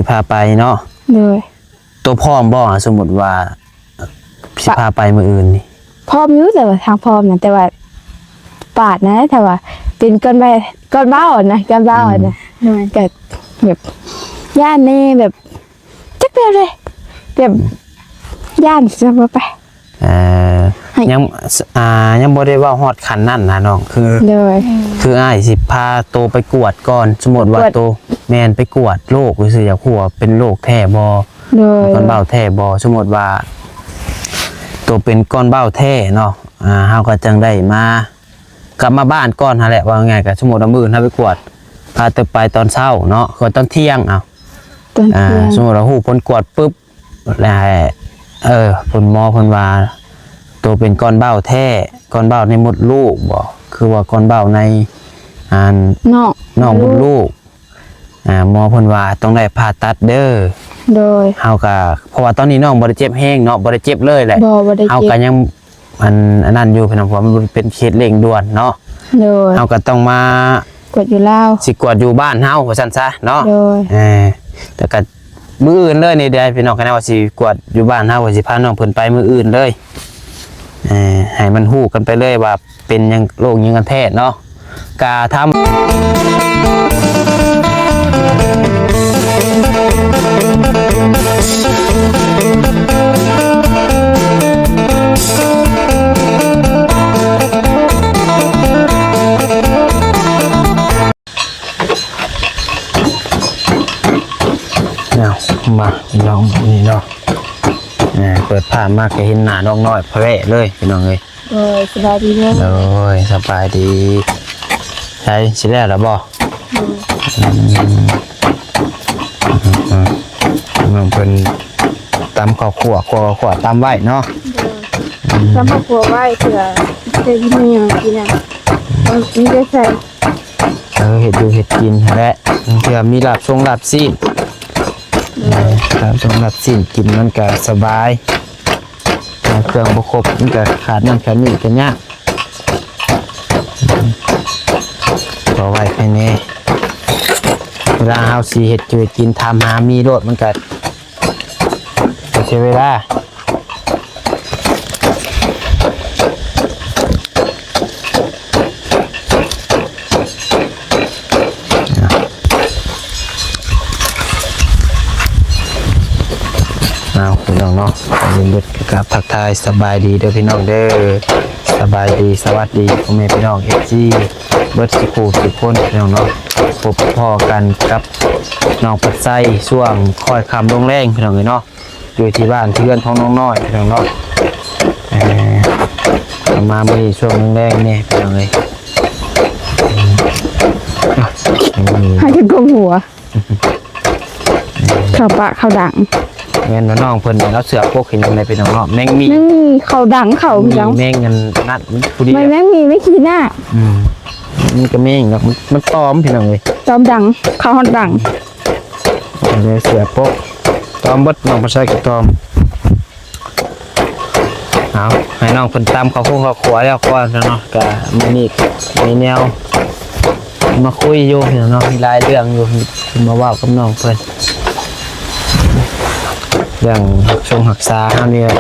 ພາໄປເນາະ. ໂດຍ. ໂຕພ້ອມບໍ່? ສົມມຸດວ່າຊິພາໄປມື້ອື່ນນີ້. ພ້ອມຢູ່ ແຕ່ວ່າທາງພ້ອມນະ ແຕ່ວ່າປາດນະ ຖ້າວ່າເປັນກ່ອນໄປ ກ່ອນເວົ້ານະ ກ່ອນເວົ້ານະ ອືມ ກໍແບບຢ້ານແດ່ ແບບຈັກແບບໃດ ແບບຢ້ານຊິບໍ່ໄປ. ເອີ ໃຫ້ ຍັງ ອ່າ ຍັງບໍ່ໄດ້ເວົ້າຮອດຂັ້ນນັ້ນນະນ້ອງ ຄື ໂດຍ ຄືອ້າຍຊິພາໂຕໄປກວດກ່ອນ ສົມມຸດວ່າ ກວດ ໂຕ ແມ່ນ ໄປກວດໂລກຊື່ໆ ຢາກຮູ້ວ່າເປັນໂລກແທ້ບໍ່ ໂດຍ ກ້ອນເບົາແທ້ບໍ່. ສົມມຸດວ່າໂຕເປັນກ້ອນເບົາແທ້ເນາະ ອ່າ ເຮົາກໍຈັ່ງໄດ້ມາ ກັບມາບ້ານກ່ອນຫັ້ນແຫຼະ. ເວົ້າງ່າຍໆ ກໍສົມມຸດວ່າມື້ອື່ນເຮົາໄປກວດ ພາໂຕໄປຕອນເຊົ້າເນາະ ກວດຕອນທ່ຽງ ເອົາ ຕອນ ອ່າ ທ່ຽງ ສົມມຸດວ່າຮູ້ຜົນກວດປຶບ ແລ້ວ ເອີ ເພິ່ນ ໝໍເພິ່ນວ່າ ໂຕເປັນກ້ອນເບົາແທ້ ກ້ອນເບົາໃນມົດລູກບໍ ຄືວ່າກ້ອນເບົາໃນ ອັນ ນອກ ນອກມົດລູກ ອ່າ ໝໍເພິ່ນວ່າຕ້ອງໄດ້ຜ່າຕັດເດີ. ໂດຍ. ເຮົາກະ ເພາະວ່າຕອນນີ້ນ້ອງບໍ່ໄດ້ເຈັບແຮງເນາະ ບໍ່ໄດ້ເຈັບເລີຍແຫຼະ ບໍ່ ບໍ່ໄດ້ເຈັບ ເຮົາກະຍັງ ອັນ ອັນນັ້ນຢູ່ພີ່ນ້ອງ ເພາະວ່າມັນເປັນເຂດເລັ່ງດ່ວນເນາະ. ໂດຍ. ເຮົາກໍຕ້ອງມາກວດຢູ່ລາວ ຊິກວດຢູ່ບ້ານເຮົາວ່າຊັ້ນຊະເນາະ. ໂດຍ. ເອີ ແລ້ວກໍມື້ອື່ນເລີຍນີ້ເດ້ພີ່ນ້ອງ ຄັນວ່າຊິກວດຢູ່ບ້ານເຮົາ ກໍຊິພານ້ອງເພິ່ນໄປມື້ອື່ນເລີຍ ເອີ ໃຫ້ມັນຮູ້ກັນໄປເລີຍວ່າເປັນຫຍັງ ໂລກຫຍັງກັນແທ້ເນາະ. ກະທຳ ເອົາ ມາພີ່ນ້ອງ ນີ້ເນາະ ເປີດຜ້າມາກໍເຫັນໜ້ານ້ອງນ້ອຍແພ້ເລີຍພີ່ນ້ອງເອີຍ. ໂດຍ ສະບາຍດີເດີ. ໂດຍ ສະບາຍດີ. ໃສ ຊິແລ້ວລະບໍ່? ໂດຍ. ອືມ ອືມ ນ້ອງເພິ່ນຕຳເຂົ້າຂົ້ວ ຂົ້ວເຂົ້າຂົ້ວຕຳໄວ້ເນາະ. ໂດຍ. ອືມ ຕຳເຂົ້າຂົ້ວໄວ້ເພື່ອຈະມີຫຍັງກິນນະ ເອີ ມີແຕ່ໃສ່ ເອີ ເຮັດຢູ່ເຮັດກິນຫັ້ນແຫຼະ ເພື່ອມີລາບຊົງລາບຊີ້ນ. ໂດຍ. ເອີ ລາບຊົງລາບຊີ້ນກິນມັນກະສະບາຍ. ເຄື່ອງບໍ່ຄົບ ມັນກະຂາດນັ້ນຂາດນີ້ກະຍາກ. ເອົາໄວ້ພາຍໃນ ເວລາເຮົາຊິເຮັດຢູ່ເຮັດກິນ ຖາມຫາມີໂລດ ມັນກະ ກະເສຍເວລາ. ເອົາ ພີ່ນ້ອງເນາະ ກະຍິນດີກັບທັກທາຍສະບາຍດີເດີພີ່ນ້ອງເດີ. ສະບາຍດີ ສະຫວັດດີພໍ່ແມ່ພີ່ນ້ອງ ເອັຟຊີ ເບິດສູ່ຜູ້ສູ່ຄົນພີ່ນ້ອງເນາະ. ພົບພໍ້ກັນກັບນ້ອງພັດໄຊຊ່ວງຄ່ອຍຄ່ຳລົງແລງພີ່ນ້ອງເອີຍເນາະ. ຢູ່ທີ່ບ້ານທີ່ເຮືອນຂອງນ້ອງນ້ອຍພີ່ນ້ອງເນາະ. ເອີ ເອົາມາມື້ນີ້ຊ່ວງແລງໆ ນີ້ພີ່ນ້ອງເອີຍ. ໃຫ້ຈະກົມຫົວ ເຂົ້າປາກເຂົ້າດັງ. ແມ່ນວ່ານ້ອງເພິ່ນເອົາເສື້ອປົກເຫັນຈັ່ງໃດພີ່ນ້ອງເນາະ. ແມງໝີ່ ແມງໝີ່ເຂົ້າດັງເຂົ້າ ແມງ ພີ່ນ້ອງ ແມງອັນນັ້ນຜູ້ດຽວ ແມ່ນແມງໝີ່ ແມ່ງຂີ້ໜ້າ. ອືມ ມັນກະແມງດອກ ມັນ ມັນຕອມພີ່ນ້ອງເອີຍ ຕອມດັງ ເຂົ້າຮອດດັງ. ເອົາເສື້ອປົກ ຕອມເບິດ ນ້ອງພັດໄຊກະຕອມ. ເອົາ ໃຫ້ນ້ອງເພິ່ນຕຳເຂົ້າຄົງເຂົ້າຂົ້ວແລ້ວກ່ອນເນາະ. ກະມື້ນີ້ມີແນວມາຄຸຍຢູ່ເນາະ ມີຫຼາຍເລື່ອງຢູ່ ເພິ່ນມາເວົ້າກັບນ້ອງເພິ່ນ ເລື່ອງຮັກຊົງຮັກສາເຮົານີ້ແຫຼະ.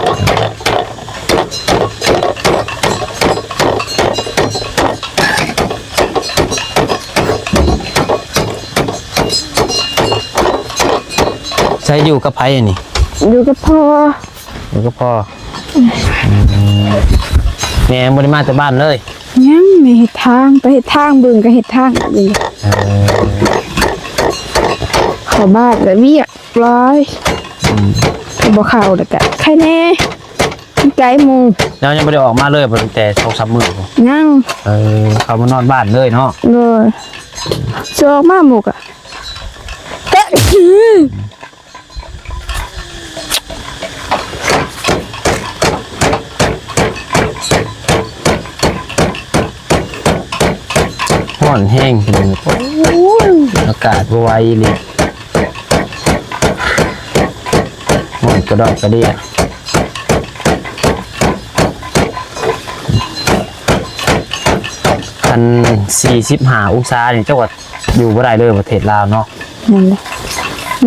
ໃສ ຢູ່ກັບໃຜອັນນີ້? ຢູ່ກັບພໍ່. ຢູ່ກັບພໍ່. ອືມ ແມ່ບໍ່ໄດ້ມາແຕ່ບ້ານເລີຍ? ຍັງ ແມ່ເຮັດທາງ ໄປເຮັດທາງ ບຶງກະເຮັດທາງ ບຶງ. ເອີ ເຂົ້າບ້ານລະວຽກຫຼາຍ. ອືມ ບໍ່ເຂົ້າລະກະໄຄແນ່ ໃກ້ໝູ່. ແລ້ວຍັງບໍ່ໄດ້ອອກມາເລີຍບໍ່ ຕັ້ງແຕ່ສອງສາມມື້? ຍັງ. ເອີ ເຂົ້າມານອນບ້ານເລີຍເນາະ. ໂດຍ. ຊິອອກມາໝູ່ກະ ຮ້ອນແຮງ ໂອ້ຍ ອາກາດບໍ່ໄຫວອີ່ຫຼີ ຮ້ອນກະດອກກະເດຍ. ຄັນສີ່ສິບຫ້າອົງສານີ້ ເຈົ້າວ່າຢູ່ບໍ່ໄດ້ເລີຍປະເທດລາວເນາະ. ແມ່ນເດ້.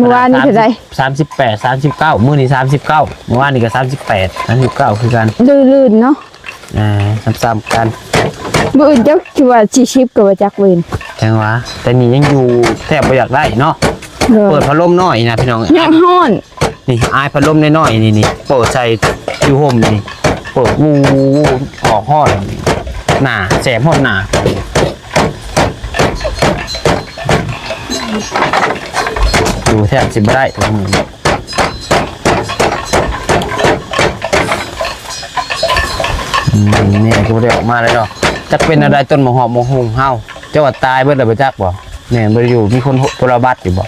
ມື້ວານນີ້ເທົ່າໃດ? ສາມສິບແປດ ສາມສິບເກົ້າ ມື້ນີ້ສາມສິບເກົ້າ ມື້ວານນີ້ກໍສາມສິບແປດ ສາມສິບເກົ້າຄືກັນ ລື່ນໆເນາະ. ອ່າ ຊ້ຳໆກັນ ມື້ອື່ນຈັກຊິວ່າສີ່ສິບກໍບໍ່ຈັກເວີຍ ຈັ່ງຫວາ ແຕ່ນີ້ຍັງຢູ່ແທບບໍ່ຢາກໄດ້ເນາະ. ໂດຍ ເປີດພັດລົມນ້ອຍນະພີ່ນ້ອງ ຍັງຮ້ອນ. ນີ້ ອ້າຍພັດລົມນ້ອຍໆນີ້ ນີ້ ເປີດໃສ່ຢູ່ຮົ່ມນີ້ ເປີດ ວູ ວູ ວູ ອອກຮ້ອນ ໜ້າແສບຮອດໜ້າ ຢູ່ແທບຊິບໍ່ໄດ້ທຸກມື້ນີ້. ອືມ ແມ່ກໍບໍ່ໄດ້ອອກມາເລີຍເນາະ. ຈັກເປັນແນວໃດ ອືມ ຕົ້ນໝາກຫອມໝາກຫຸ່ງເຮົາ ເຈົ້າວ່າຕາຍເບິດແລ້ວບໍ່ຈັກບໍ່? ແມ່ນບໍ່ໄດ້ຢູ່ ມີຄົນໂທລະບັດຢູ່ບໍ່?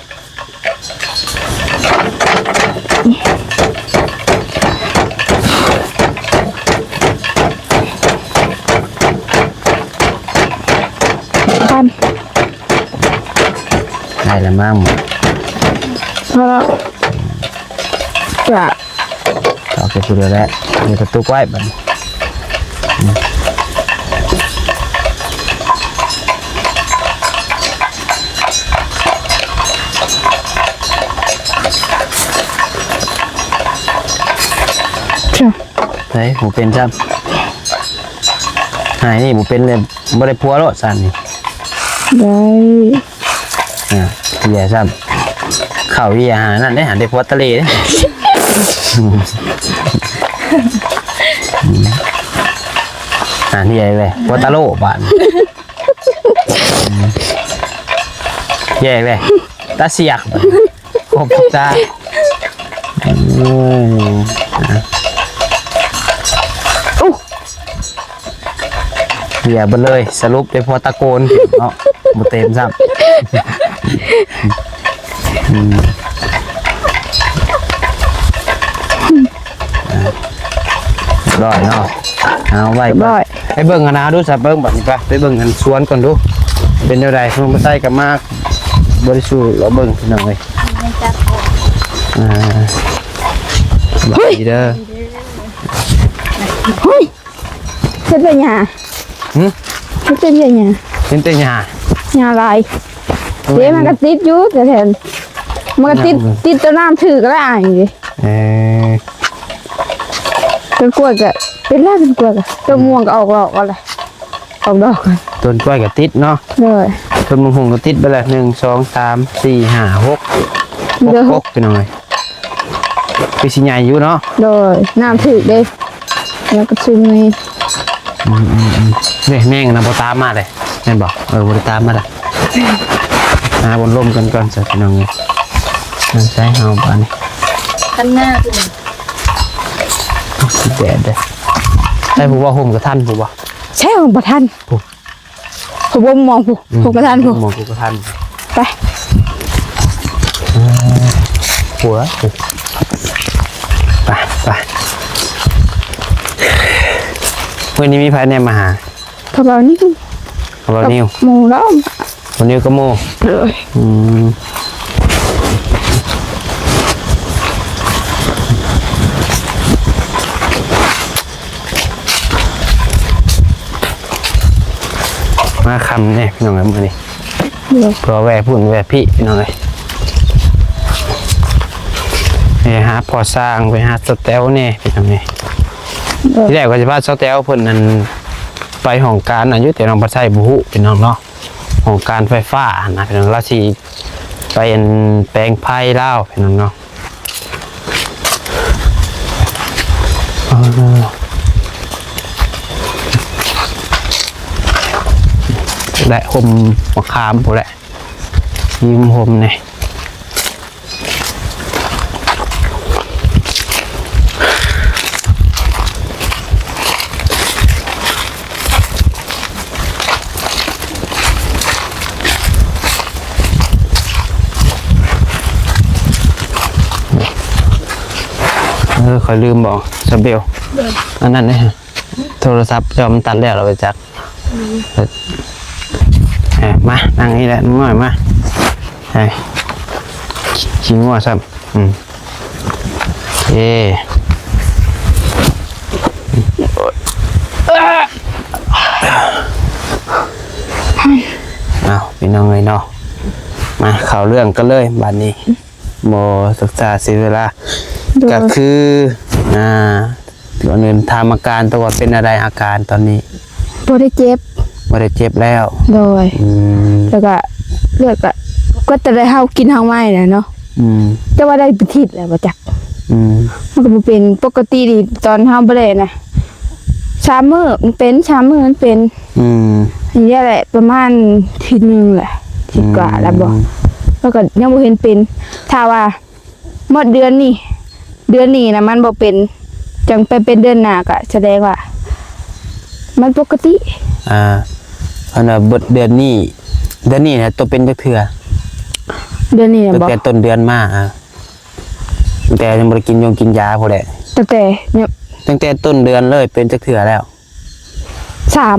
ໄດ້ລະມັ້ງ ພໍແລ້ວ ຈະ ເອົາໄປຜູ້ດຽວແຫຼະ ນີ້ກໍຕຸກໄວ້ບັດນີ້. ເຈົ້າ ເຮີ້ຍ ບໍ່ເປັນຊ້ຳ ຫາຍນີ້ບໍ່ເປັນເລີຍ ບໍ່ໄດ້ຜົວໂລດຊັ້ນນີ້ ໄດ້ ອ່າ ເຫຍຊ້ຳ ເຂົ້າເຫຍຫານັ້ນເດ້ ຫາໄດ້ຜົວຕະເລເດ້ ຫາເຫຍເລີຍ ຜົວຕະໂລບາດນີ້ ເຫຍເລີຍ ຕາສຽກ ຂອບໃຈ ເອີຍ ອຸ ເຫຍເບິດເລີຍ ສະຫຼຸບໄດ້ພໍຕະໂກນເນາະ ບໍ່ເຕັມຊ້ຳ ອືມ ອ່າ ຮຽບຮ້ອຍເນາະ ເອົາໄວ້ກ່ອນ ຮຽບຮ້ອຍ ໄປເບິ່ງອັນນັ້ນດູຊະ ເບິ່ງບັດນີ້ ໄປ ໄປເບິ່ງອັນສວນກ່ອນດູ ເປັນແນວໃດ ເພິ່ນບໍ່ໃສ່ກະມາ ບໍ່ໄດ້ສູ້ ລອງເບິ່ງພີ່ນ້ອງເອີຍ ອ່າ ເຮີ້ຍ ສະບາຍດີເດີ ເຮີ້ຍ ເຮັດເປັນຫຍັງ? ຫຶ? ເຮັດເປັນຫຍັງ? ເປັນແຕ່ຫຍ້າ ຫຍ້າຫຼາຍ ໂອ້ຍ ເດ້ ມັນກໍຕິດຢູ່ແຖວໆ ມັນກໍຕິດ ຫຍ້າ ຕິດແຕ່ນ້ຳຖືກແລ້ວອ້າຍເດ້ ເອີ ຕົ້ນກ້ວຍກໍເປັນແລ້ວ ຕົ້ນກ້ວຍກໍ ຕົ້ນມ່ວງກໍອອກດອກແລ້ວ ອອກດອກ ຕົ້ນກ້ວຍກໍຕິດເນາະ ໂດຍ ຕົ້ນໝາກຫຸ່ງກໍຕິດໄປແລ້ວ ໜຶ່ງ ສອງ ສາມ ສີ່ ຫ້າ ຫົກ ຫົກ ຫົກ ພີ່ນ້ອງເອີຍ ຄືຊິໃຫຍ່ຢູ່ເນາະ ໂດຍ ນ້ຳຖືກເດ້ ແລ້ວກໍຊຸ່ມນີ້ ອືມໆໆ ເດ້ ແມງນະບໍ່ຕາມມາເດ້ ແມ່ນບໍ່? ເອີ ບໍ່ໄດ້ຕາມມາເດ້ ຫາບ່ອນລົມກັນກ່ອນຊະ ພີ່ນ້ອງເອີຍ ໃສ່ເຮົາບາດນີ້ ຄັນໜ້າ ແດດເດ້ ໃສ່ຜູ້ບໍ່ ຫົ່ມກະທັນຜູ້ບໍ່? ໃສ່ຫົ່ມກະທັນ ຜູ້ ຜູ້ບໍ່ມອງຜູ້ ອືມ ຜູ້ກະທັນຜູ້ ມອງຜູ້ກະທັນ ໄປ ເອີ ຜົວ ໄປ ໄປ ມື້ນີ້ມີໃຜແດ່ມາຫາ? ກັບບ່າວນິວ ກັບບ່າວນິວ ກັບໝູ່ລາວ ບ່າວນິວກັບໝູ່ ໂດຍ ອືມ ມາຄ່ຳແດ່ພີ່ນ້ອງເອີຍ ມື້ນີ້ ໂດຍ ເພື່ອແວ່ພຸ້ນແວ່ພີ້ພີ່ນ້ອງເອີຍ ໄປຫາພໍ່ຊ່າງ ໄປຫາສະແຕວແດ່ພີ່ນ້ອງເອີຍ ໂດຍ ທີແລກວ່າຊິພາສະແຕວເພິ່ນນັ້ນໄປຫ້ອງການນັ້ນຢູ່ ແຕ່ນ້ອງປາໄຊບໍ່ຮູ້ພີ່ນ້ອງເນາະ ຫ້ອງການໄຟຟ້າຫັ້ນນະພີ່ນ້ອງ ລາວຊິໄປອັນແປງໄຟລາວພີ່ນ້ອງເນາະ ແລະ ຮົ່ມມະຂາມພຸ້ນແຫຼະ ຢືມຮົ່ມແດ່. ເອີ ຂ້ອຍລືມບອກ ສະເບວ ໂດຍ ອັນນັ້ນເດ້ ໂທລະສັບເຈົ້າມັນຕັດແລ້ວລະໄປຈັກ ອືມ ເອີ ມານັ່ງນີ້ແຫຼະ ນ້ອງນ້ອຍ ມາ ເອີ ຂີ້ງົວຊ້ຳ ອືມ ເອີ ເອົາ ພີ່ນ້ອງເອີຍເນາະ ມາເຂົ້າເລື່ອງກັນເລີຍບາດນີ້. ບໍ່ສຶກສາເສຍເວລາ. ໂດຍ ກໍຄື ອ່າ ກ່ອນອື່ນຖາມອາການຕົວວ່າເປັນແນວໃດ ອາການຕອນນີ້? ບໍ່ໄດ້ເຈັບ ບໍ່ໄດ້ເຈັບແລ້ວ. ໂດຍ ອືມ ແລ້ວກໍເລືອດກໍ ກໍແຕ່ໄດ້ເຮົາກິນທາງໄມ້ນະເນາະ. ອືມ ແຕ່ວ່າໄດ້ເປັນທິດແລ້ວບໍ່ຈັກ. ອືມ ມັນກໍບໍ່ເປັນ ປົກກະຕິນີ້ ຕອນເຮົາບໍ່ໄດ້ນະ ສາມມື້ມັນເປັນ ສາມມື້ມັນເປັນ. ອືມ ນີ້ແຫຼະ ປະມານທິດໜຶ່ງແຫຼະ ທິດກວ່າແລ້ວບໍ່. ອືມ ແລ້ວກໍຍັງບໍ່ເຫັນເປັນ. ຖ້າວ່າໝົດເດືອນນີ້ ເດືອນນີ້ນະມັນບໍ່ເປັນ ຈັ່ງໄປເປັນເດືອນໜ້າ ກໍສະແດງວ່າມັນປົກກະຕິ. ອ່າ ອັນວ່າເບິດເດືອນນີ້ ເດືອນນີ້ນະ ໂຕເປັນຈັກເທື່ອ? ເດືອນນີ້ນະ ຕັ້ງແຕ່ ບໍ່ ຕົ້ນເດືອນມາ ອ່າ ຕັ້ງແຕ່ຍັງບໍ່ໄດ້ກິນຢົງກິນຢາພຸ້ນແຫຼະ. ຕັ້ງແຕ່ ຕັ້ງແຕ່ຕົ້ນເດືອນເລີຍ ເປັນຈັກເທື່ອແລ້ວ? ສາມ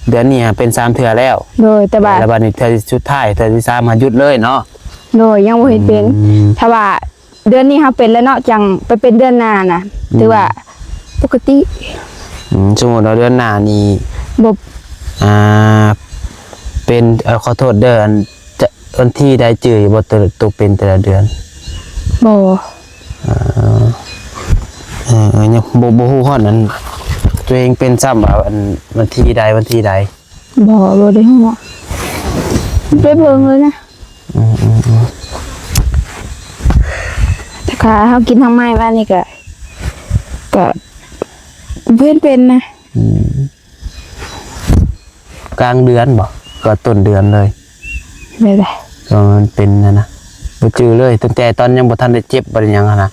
ເດືອນນີ້ຫາເປັນສາມເທື່ອແລ້ວ. ໂດຍ ແຕ່ວ່າ ແລ້ວບັດນີ້ເທື່ອສຸດທ້າຍ ເທື່ອທີສາມຫາຢຸດເລີຍເນາະ. ໂດຍ ຍັງບໍ່ເຫັນເປັນ. ອືມ ຖ້າວ່າເດືອນນີ້ເຮົາເປັນແລ້ວເນາະ ຈັ່ງໄປເປັນເດືອນໜ້ານະ ອືມ ຖືວ່າປົກກະຕິ. ອືມ ສົມມຸດວ່າເດືອນໜ້ານີ້ ບໍ່ ອ່າ ເປັນ ເອີ ຂໍໂທດເດີ ອັນ ຈະ ວັນທີໃດຈື່ຢູ່ບໍ່ ໂຕ ໂຕເປັນແຕ່ລະເດືອນ? ບໍ່ ເອີ ເອີ ຍັງບໍ່ ບໍ່ຮູ້ຮອດອັນ ຕົວເອງເປັນຊ້ຳວ່າ ອັນ ວັນທີໃດ ວັນທີໃດ? ບໍ່ ບໍ່ໄດ້ຮູ້ ໄປເບິ່ງເລີຍນະ. ອືມ ອືມ ອືມ ຖ້າເຮົາກິນທາງໄມ້ວານນີ້ກໍ ກໍເປັນ ເປັນນະ. ອືມ ກາງເດືອນບໍ່ ກໍຕົ້ນເດືອນເລີຍ? ແບບໃດ? ກໍມັນເປັນຫັ້ນນະ ບໍ່ຈື່ເລີຍ ຕັ້ງແຕ່ຕອນຍັງບໍ່ທັນໄດ້ເຈັບບໍ່ໄດ້ຫຍັງຫັ້ນນະ.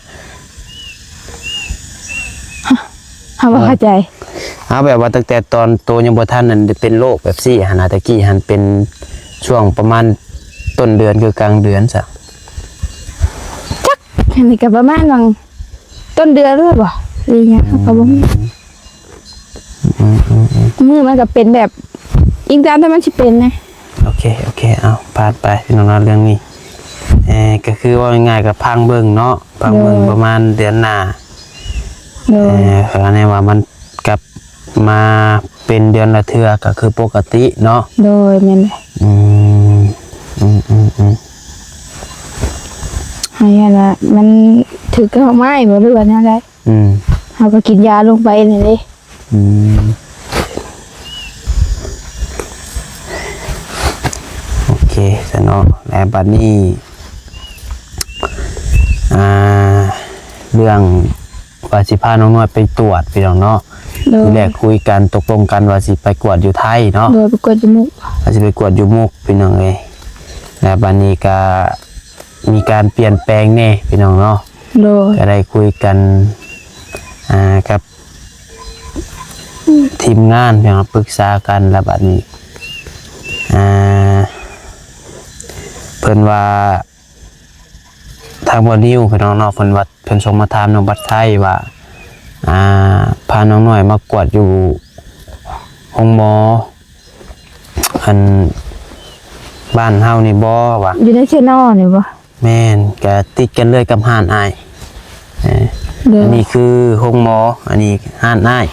ເຮົາບໍ່ເຂົ້າໃຈ. ເອົາ ແບບວ່າຕັ້ງແຕ່ຕອນໂຕຍັງບໍ່ທັນນັ້ນເປັນໂລກແບບຊີ້ຫັ້ນນະ ແຕ່ກີ້ຫັ້ນເປັນຊ່ວງປະມານຕົ້ນເດືອນ ຄືກາງເດືອນຊະ? ຈັກ ອັນນີ້ກໍປະມານຫວ່າງຕົ້ນເດືອນແລ້ວບໍ່ ຫຼືຫຍັງ ເຮົາກໍບໍ່ຮູ້. ອືມ ອືມ ອືມ ມື້ມັນກໍເປັນແບບອີງຕາມທີ່ມັນຊິເປັນນະ. ໂອເຄ ໂອເຄ ເອົາ ຜ່ານໄປພີ່ນ້ອງເນາະ ເລື່ອງນີ້. ເອີ ກໍຄືເວົ້າງ່າຍໆ ກໍພັງເບິ່ງເນາະ ພັງເບິ່ງ ໂດຍ ປະມານເດືອນໜ້າ. ໂດຍ ເອີ ກໍແນວ່າມັນກັບມາເປັນເດືອນລະເທື່ອ ກໍຄືປົກກະຕິເນາະ. ໂດຍ ແມ່ນແຫຼະ. ອືມ ອືມ ອືມ ອືມ ໃຫ້ຫັ້ນລະ ມັນຖືກເຂົ້າໄມ້ບໍ່ ຫຼືວ່າແນວໃດ? ອືມ ເຮົາກໍກິນຢາລົງໄປນີ້ເດ້. ອືມ ໂອເຄຊະເນາະ ແລະ ບັດນີ້ ອ່າ ເລື່ອງວ່າຊິພານ້ອງນ້ອຍໄປກວດ ພີ່ນ້ອງເນາະ. ໂດຍ ທີແລກຄຸຍກັນຕົກລົງກັນວ່າຊິໄປກວດຢູ່ໄທເນາະ. ໂດຍ ໄປກວດຢູ່ມຸກ ວ່າຊິໄປກວດຢູ່ມຸກ ພີ່ນ້ອງເອີຍ. ແລະ ບັດນີ້ກໍມີການປ່ຽນແປງແດ່ ພີ່ນ້ອງເນາະ. ໂດຍ ກໍໄດ້ຄຸຍກັນ ອ່າ ກັບທີມງານ ພີ່ນ້ອງ ປຶກສາກັນ ແລ້ວບັດນີ້ ອ່າ ເພິ່ນວ່າ ທາງບ່າວນິວ ພີ່ນ້ອງເນາະ ເພິ່ນວ່າ ເພິ່ນສົ່ງມາຖາມນ້ອງບັດໄຊວ່າ ອ່າ ພານ້ອງນ້ອຍມາກວດຢູ່ໂຮງໝໍ ອັນ ບ້ານເຮົານີ້ບໍ່ ວ່າ ຢູ່ໃນເຊໂນນີ້ບໍ່? ແມ່ນ ກະຕິດກັນເລີຍກັບຮ້ານອ້າຍ. ເອີ ໂດຍ ອັນນີ້ຄືໂຮງໝໍ ອັນນີ້ຮ້ານອ້າຍ.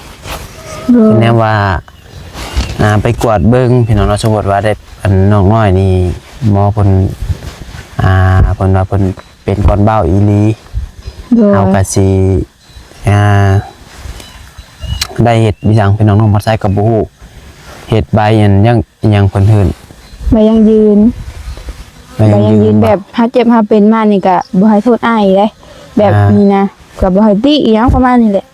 ໂດຍ ແນວວ່າ ອ່າ ໄປກວດເບິ່ງ ພີ່ນ້ອງເນາະ. ສົມມຸດວ່າໄດ້ ອັນ ນ້ອງນ້ອຍນີ້ ໝໍເພິ່ນ ອ່າ ເພິ່ນວ່າເພິ່ນເປັນກ້ອນເບົາອີ່ຫຼີ. ໂດຍ ເຮົາກະຊິ ອ່າ ໄດ້ເຮັດອີ່ຫຍັງ ພີ່ນ້ອງ ນ້ອງບັດໄຊກໍບໍ່ຮູ້. ເຮັດໃບອັນຫຍັງ ອີ່ຫຍັງເພິ່ນເອີ້ນ ໃບຢັ້ງຢືນ. ໃບຢັ້ງຢືນ ໃບຢັ້ງຢືນແບບເຮົາເຈັບເຮົາເປັນມານີ້ກໍບໍ່ໃຫ້ໂທດອ້າຍເດ້ ແບບ ອ່າ ນີ້ນະ ກໍບໍ່ໃຫ້ຕິອີ່ຫຍັງປະມານນີ້ແຫຼະ.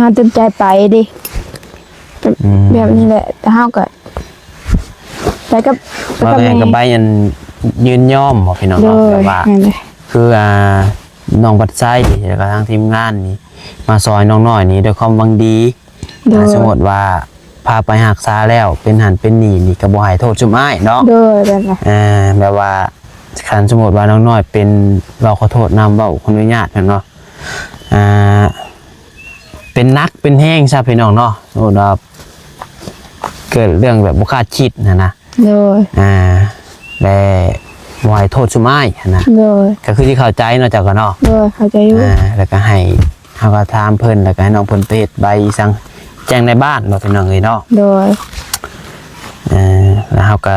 ເຮົາເຕັມໃຈໄປເດ້ ອືມ ແບບນີ້ແຫຼະ. ແຕ່ເຮົາກໍໄປກັບ ໄປກັບແມ່ ກໍໃບອັນຍິນຍອມບໍພີ່ນ້ອງເນາະ. ໂດຍ ແບບວ່າ ນັ້ນແຫຼະ ຄື ອ່າ ນ້ອງບັດໄຊ ແລ້ວກໍທາງທີມງານນີ້ ມາຊ່ອຍນ້ອງນ້ອຍນີ້ດ້ວຍຄວາມຫວັງດີ. ໂດຍ ອ່າ ສົມມຸດວ່າພາໄປຮັກສາແລ້ວ ເປັນຫັ້ນເປັນນີ້ນີ້ ກໍບໍ່ໃຫ້ໂທດຊຸມອ້າຍເນາະ. ໂດຍ ແມ່ນແຫຼະ. ອ່າ ແບບວ່າ ຄັນສົມມຸດວ່ານ້ອງນ້ອຍເປັນ ເວົ້າຂໍໂທດນຳ ເວົ້າຂໍອະນຸຍາດນຳເນາະ. ອ່າ ເປັນໜັກເປັນແຮງຊະ ພີ່ນ້ອງເນາະ. ສົມມຸດວ່າເກີດເລື່ອງແບບບໍ່ຄາດຄິດຫັ້ນນະ. ໂດຍ ອ່າ ແລະ ບໍ່ໃຫ້ໂທດຊຸມອ້າຍຫັ້ນນະ. ໂດຍ ກໍຄືທີ່ເຂົ້າໃຈເນາະ ເຈົ້າກໍເນາະ. ໂດຍ ເຂົ້າໃຈຢູ່. ອ່າ ແລ້ວກໍໃຫ້ ເຮົາກໍຖາມເພິ່ນ ແລ້ວກໍໃຫ້ນ້ອງເພິ່ນໄປເຮັດໃບອີ່ສັງແຈ້ງໃນບ້ານເນາະ ພີ່ນ້ອງເອີຍເນາະ. ໂດຍ ເອີ ແລ້ວເຮົາກໍ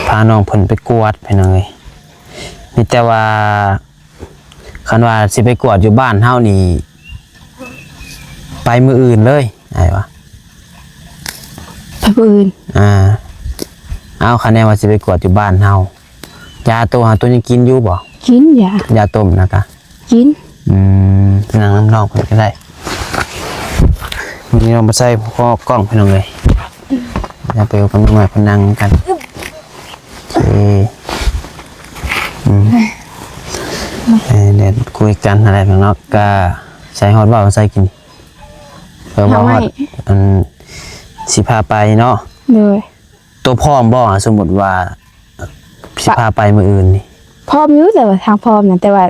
ພານ້ອງເພິ່ນໄປກວດ ພີ່ນ້ອງເອີຍ. ມີແຕ່ວ່າ ຄັນວ່າຊິໄປກວດຢູ່ບ້ານເຮົານີ້ ໄປມື້ອື່ນເລີຍ ອ້າຍວ່າ. ໄປມື້ອື່ນ. ອ່າ ເອົາ ຄັນແນວວ່າຊິໄປກວດຢູ່ບ້ານເຮົາ ຢາໂຕຫາໂຕຍັງກິນຢູ່ບໍ່? ກິນຢາ ຢາຕົ້ມນະກະ ກິນ. ອືມ ນັ່ງນຳນ້ອງເພິ່ນກໍໄດ້. ມື້ນີ້ນ້ອງບໍ່ໃສ່ຂໍ້ກ້ອງ ພີ່ນ້ອງເອີຍ. ຢ່າໄປກັບນ້ອງນ້ອຍເພິ່ນນັ່ງນຳກັນ. ໂອເຄ ອືມ ເອີ ດຽວຄຸຍກັນຫັ້ນແຫຼະເນາະ. ກະໃສ່ຮອດເວົ້າໃສ່ກິນ ເພື່ອວ່າຮອດອັນຊິພາໄປເນາະ. ໂດຍ. ໂຕພ້ອມບໍ່ ສົມມຸດວ່າຊິພາໄປມື້ອື່ນນີ້? ພ້ອມຢູ່ ແຕ່ວ່າທາງພ້ອມນະ ແຕ່ວ່າ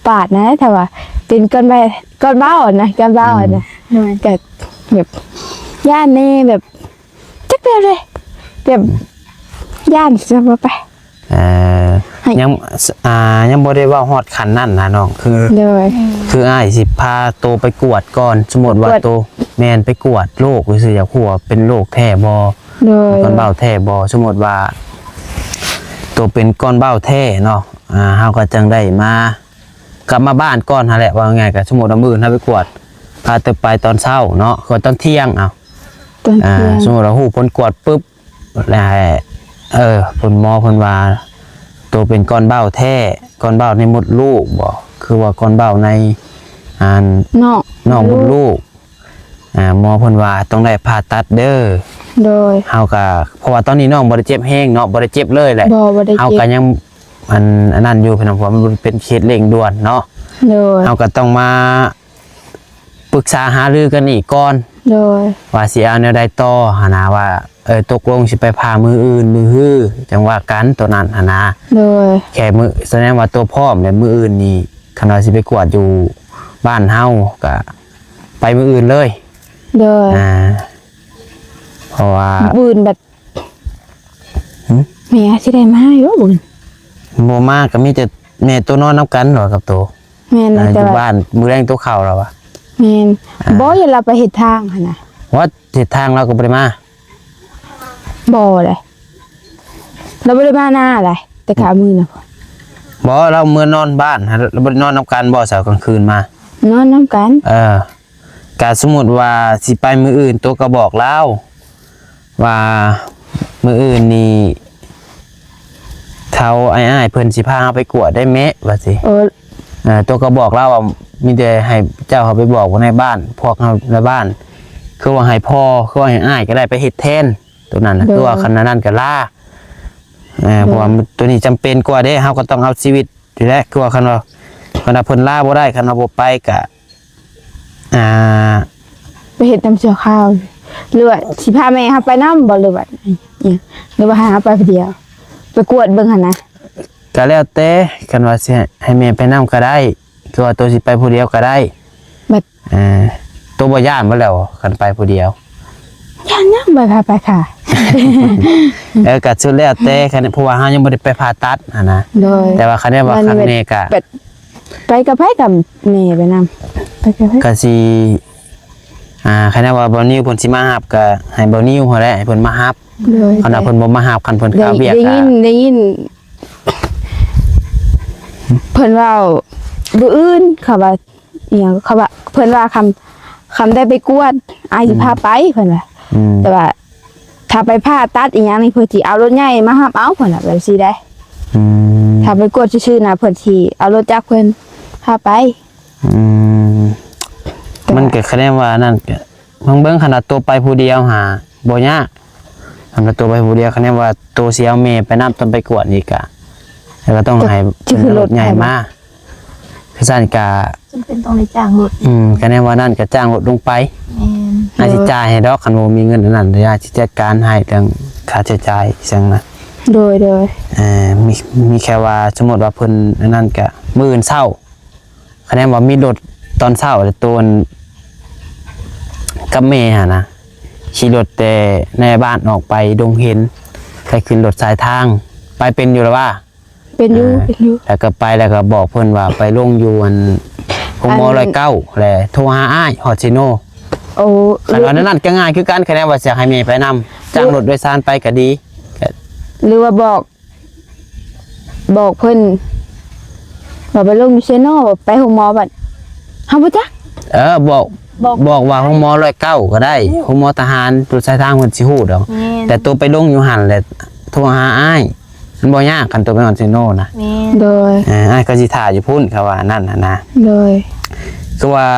ປາດນະ ຖ້າວ່າເປັນກ່ອນໄປ ກ່ອນເວົ້ານະ ກ່ອນເວົ້ານະ. ອືມ ໂດຍ. ກະແບບຢ້ານແດ່ ແບບຈັກແບບເລີຍ ແບບຢ້ານຈະບໍ່ໄປ. ເອີ ຍັງ ອ່າ ຍັງບໍ່ໄດ້ເວົ້າຮອດຂັ້ນນັ້ນນະນ້ອງ ຄື ໂດຍ ຄືອ້າຍຊິພາໂຕໄປກວດກ່ອນ ສົມມຸດວ່າ ໄປກວດ ໂຕ ແມ່ນ ໄປກວດໂລກຊື່ ຢາກຮູ້ວ່າເປັນໂລກແທ້ບໍ່. ໂດຍ. ກ້ອນເບົ້າແທ້ບໍ່? ສົມມຸດວ່າໂຕເປັນກ້ອນເບົ້າແທ້ເນາະ ອ່າ ເຮົາກໍຈັ່ງໄດ້ມາ ກັບມາບ້ານກ່ອນຫັ້ນແຫຼະ. ເວົ້າງ່າຍໆ ກໍສົມມຸດວ່າມື້ອື່ນເຮົາໄປກວດ ພາໂຕໄປຕອນເຊົ້າເນາະ ກວດຕອນທ່ຽງ ເອົາ ຕອນ ອ່າ ທ່ຽງ. ສົມມຸດວ່າຮູ້ຜົນກວດປຶບ ແລ້ວ ເອີ ເພິ່ນ ໝໍເພິ່ນວ່າ ໂຕເປັນກ້ອນເບົ້າແທ້ ກ້ອນເບົ້າໃນມົດລູກບໍ ຄືວ່າກ້ອນເບົ້າໃນ ອັນ ນອກ ນອກມົດລູກ. ອ່າ ໝໍເພິ່ນວ່າຕ້ອງໄດ້ຜ່າຕັດເດີ. ໂດຍ. ເຮົາກະ ເພາະວ່າຕອນນີ້ນ້ອງບໍ່ໄດ້ເຈັບແຮງເນາະ ບໍ່ໄດ້ເຈັບເລີຍແຫຼະ. ບໍ່ ບໍ່ໄດ້ເຈັບ. ເຮົາກະຍັງ ອັນ ອັນນັ້ນຢູ່ ພີ່ນ້ອງ ເພາະວ່າມັນເປັນເຂດເລັ່ງດ່ວນເນາະ. ໂດຍ. ເຮົາກະຕ້ອງມາປຶກສາຫາລືກັນອີກກ່ອນ. ໂດຍ. ວ່າຊິເອົາແນວໃດຕໍ່ຫັ້ນນະ ວ່າ ເອີ ຕົກລົງຊິໄປຜ່າມື້ອື່ນມື້ຮື ຈັ່ງວ່າກັນໂຕນັ້ນຫັ້ນນະ. ໂດຍ. ແຄ່ມື້ ສະແດງວ່າໂຕພ້ອມແລ້ວ ມື້ອື່ນນີ້ ຄັນວ່າຊິໄປກວດຢູ່ບ້ານເຮົາ ກະໄປມື້ອື່ນເລີຍ. ໂດຍ. ອ່າ ເພາະວ່າມື້ອື່ນບັດ ຫຶ? ແມ່ຊິໄດ້ມາຢູ່ບໍ່ມື້ອື່ນ? ບໍ່ມາ ກໍມີແຕ່ແມ່ໂຕນອນນຳກັນເນາະກັບໂຕ. ແມ່ນແລ້ວ ອ່າ ແຕ່ວ່າຢູ່ບ້ານ ມື້ແລງໂຕເຂົ້າແລ້ວວະ. ແມ່ນ. ອ່າ ບໍ່ ຢ່າລາວໄປເຮັດທາງຫັ້ນນະ. ວ່າເຮັດທາງລາວກໍບໍ່ໄດ້ມາ. ບໍ່ເດ້ ລາວບໍ່ໄດ້ມານາເດ້ ແຕ່ກະມື້ນະ. ບໍ່ ລາວເມືອນອນບ້ານ ລາວບໍ່ໄດ້ນອນນຳກັນບໍ່ ເຊົ້າກາງຄືນມາ? ນອນນຳກັນ. ເອີ ກະສົມມຸດວ່າຊິໄປມື້ອື່ນ ໂຕກໍບອກລາວວ່າ ມື້ອື່ນນີ້ ເຂົາ ອ້າຍໆ ເພິ່ນຊິພາເຮົາໄປກວດໄດ້ແມະ ວ່າຊີ້. ເອີ ເອີ ໂຕກໍບອກລາວວ່າ ມີແຕ່ໃຫ້ເຈົ້າເຮົາໄປບອກໃນບ້ານ ພວກເຮົາໃນບ້ານ ຄືວ່າໃຫ້ພໍ່ ຄືວ່າໃຫ້ອ້າຍກໍໄດ້ໄປເຮັດແທນ ໂຕນັ້ນນະ. ໂດຍ. ຄືວ່າຄັນອັນນັ້ນກໍລາ ເອີ ໂດຍ. ເພາະວ່າໂຕນີ້ຈຳເປັນກວ່າເດ້ ເຮົາກໍຕ້ອງເອົາຊີວິດນີ້ແຫຼະ. ຄືວ່າຄັນວ່າ ຄັນວ່າເພິ່ນລາບໍ່ໄດ້ ຄັນວ່າບໍ່ໄປກໍ ອ່າ ໄປເຮັດນຳຊົ່ວຄາວ ຫຼືວ່າຊິພາແມ່ເຮົາໄປນຳບໍ່ ຫຼືວ່າ ຫຼືວ່າໃຫ້ເຮົາໄປຜູ້ດຽວ ໄປກວດເບິ່ງຫັ້ນນະ? ກໍແລ້ວແຕ່ ຄັນວ່າຊິໃຫ້ແມ່ໄປນຳກໍໄດ້ ຄືວ່າໂຕຊິໄປຜູ້ດຽວກໍໄດ້. ບັດ ເອີ ໂຕບໍ່ຢ້ານບໍ່ແລ້ວ ຄັນໄປຜູ້ດຽວ? ຢ້ານຫຍັງ ໄປ ພາໄປຄ່ະ. ເອີ ກໍສຸດແລ້ວແຕ່ ຄັນ ເພາະວ່າເຮົາຍັງບໍ່ໄດ້ໄປຜ່າຕັດຫັ້ນນະ. ໂດຍ. ແຕ່ວ່າຄັນແມ່ນວ່າຄັກແນ່ກະ ໄປກັບໃຜ ກັບແມ່ໄປນຳ ໄປກັບໃຜ ກະຊິ ອ່າ ຄັນແມ່ນວ່າບ່າວນິວເພິ່ນຊິມາຮັບ ກະໃຫ້ບ່າວນິວຫັ້ນແຫຼະ ໃຫ້ເພິ່ນມາຮັບ. ໂດຍ. ຄັນວ່າເພິ່ນບໍ່ມາຮັບ ຄັນເພິ່ນຄາວວຽກ ໄດ້ຍິນ ກະ ໄດ້ຍິນເພິ່ນເວົ້າມື້ອື່ນ ເຂົາວ່າ ອີຫຍັງ ເຂົາວ່າ ເພິ່ນວ່າຄຳ ຄຳໄດ້ໄປກວດ ອ້າຍຊິພາໄປ ອືມ ເພິ່ນວ່າ. ອືມ ແຕ່ວ່າຖ້າໄປຜ່າຕັດອີຫຍັງນີ້ ເພິ່ນຊິເອົາລົດໃຫຍ່ມາຮັບເອົາ ເພິ່ນວ່າແບບຊີ້ໄດ໋. ອືມ ຖ້າໄປກວດຊື່ໆນະ ເພິ່ນຊິເອົາລົດຈັກເພິ່ນພາໄປ. ອືມ ແຕ່ວ່າ ມັນກໍຄະແນນວ່ານັ້ນ ເບິ່ງ ເບິ່ງຂະໜາດໂຕໄປຜູ້ດຽວຫາບໍ່ຍາກ ອັນໂຕໄປຜູ້ດຽວ ຄະແນນວ່າໂຕຊິເອົາແມ່ໄປນຳ ຕ້ອງໄປກວດອີກກະ ແລ້ວກໍຕ້ອງໃຫ້ ຈະ ຈະຂຶ້ນລົດໃຫຍ່ມາ ຄືຊັ້ນກະ ຈຳເປັນຕ້ອງໄດ້ຈ້າງລົດ. ອືມ ຄະແນນວ່ານັ້ນກະຈ້າງລົດລົງໄປ. ແມ່ນ ອ້າຍຊິຈ່າຍໃຫ້ດອກ ຄັນບໍ່ມີເງິນອັນນັ້ນ ອ້າຍຊິຈັດການໃຫ້ເລື່ອງຄ່າໃຊ້ຈ່າຍອີ່ຫຍັງນະ. ໂດຍ ໂດຍ. ເອີ ມີ ມີແຄ່ວ່າສົມມຸດວ່າເພິ່ນອັນນັ້ນກະ ມື້ອື່ນເຊົ້າ ຄະແນນວ່າມີລົດຕອນເຊົ້າ ແລ້ວໂຕນກັບແມ່ຫັ້ນນະ ຂີ່ລົດແຕ່ໃນບ້ານອອກໄປດົງເຫັນ ໄປຂຶ້ນລົດສາຍທາງ ໄປເປັນຢູ່ລະວ່າ? ເປັນຢູ່ ອ່າ ເປັນຢູ່. ແລ້ວກໍໄປ ແລ້ວກໍບອກເພິ່ນວ່າໄປລົງຢູ່ອັນ ໂຮງໝໍ ອັນ ຮ້ອຍເກົ້າ ແລ້ວໂທຫາອ້າຍຮອດເຊໂນ. ໂອ້ ຄັນວ່ານັ້ນກໍງ່າຍຄືກັນ ຄະແນນວ່າຊິໃຫ້ແມ່ໄປນຳ ຈ້າງລົດໂດຍສານໄປກໍດີ ຫຼືວ່າບອກ ບອກເພິ່ນວ່າໄປລົມຢູ່ເຊໂນ ໄປໂຮງໝໍ ບັດເຮົາບໍ່ຈັກ. ເອີ ບອກ ບອກ ບອກວ່າໂຮງໝໍຮ້ອຍເກົ້າກໍໄດ້ ໂຮງໝໍທະຫານ ລົດສາຍທາງເພິ່ນຊິຮູ້ດອກ. ແມ່ນ ແຕ່ໂຕໄປລົງຢູ່ຫັ້ນແຫຼະ ໂທຫາອ້າຍ ມັນບໍ່ຍາກ ຄັນໂຕໄປຮອດເຊໂນນະ. ແມ່ນ ໂດຍ ເອີ ອ້າຍກໍຊິຖ້າຢູ່ພຸ້ນ ເຂົາວ່ານັ້ນນະ. ໂດຍ ຄືວ່າ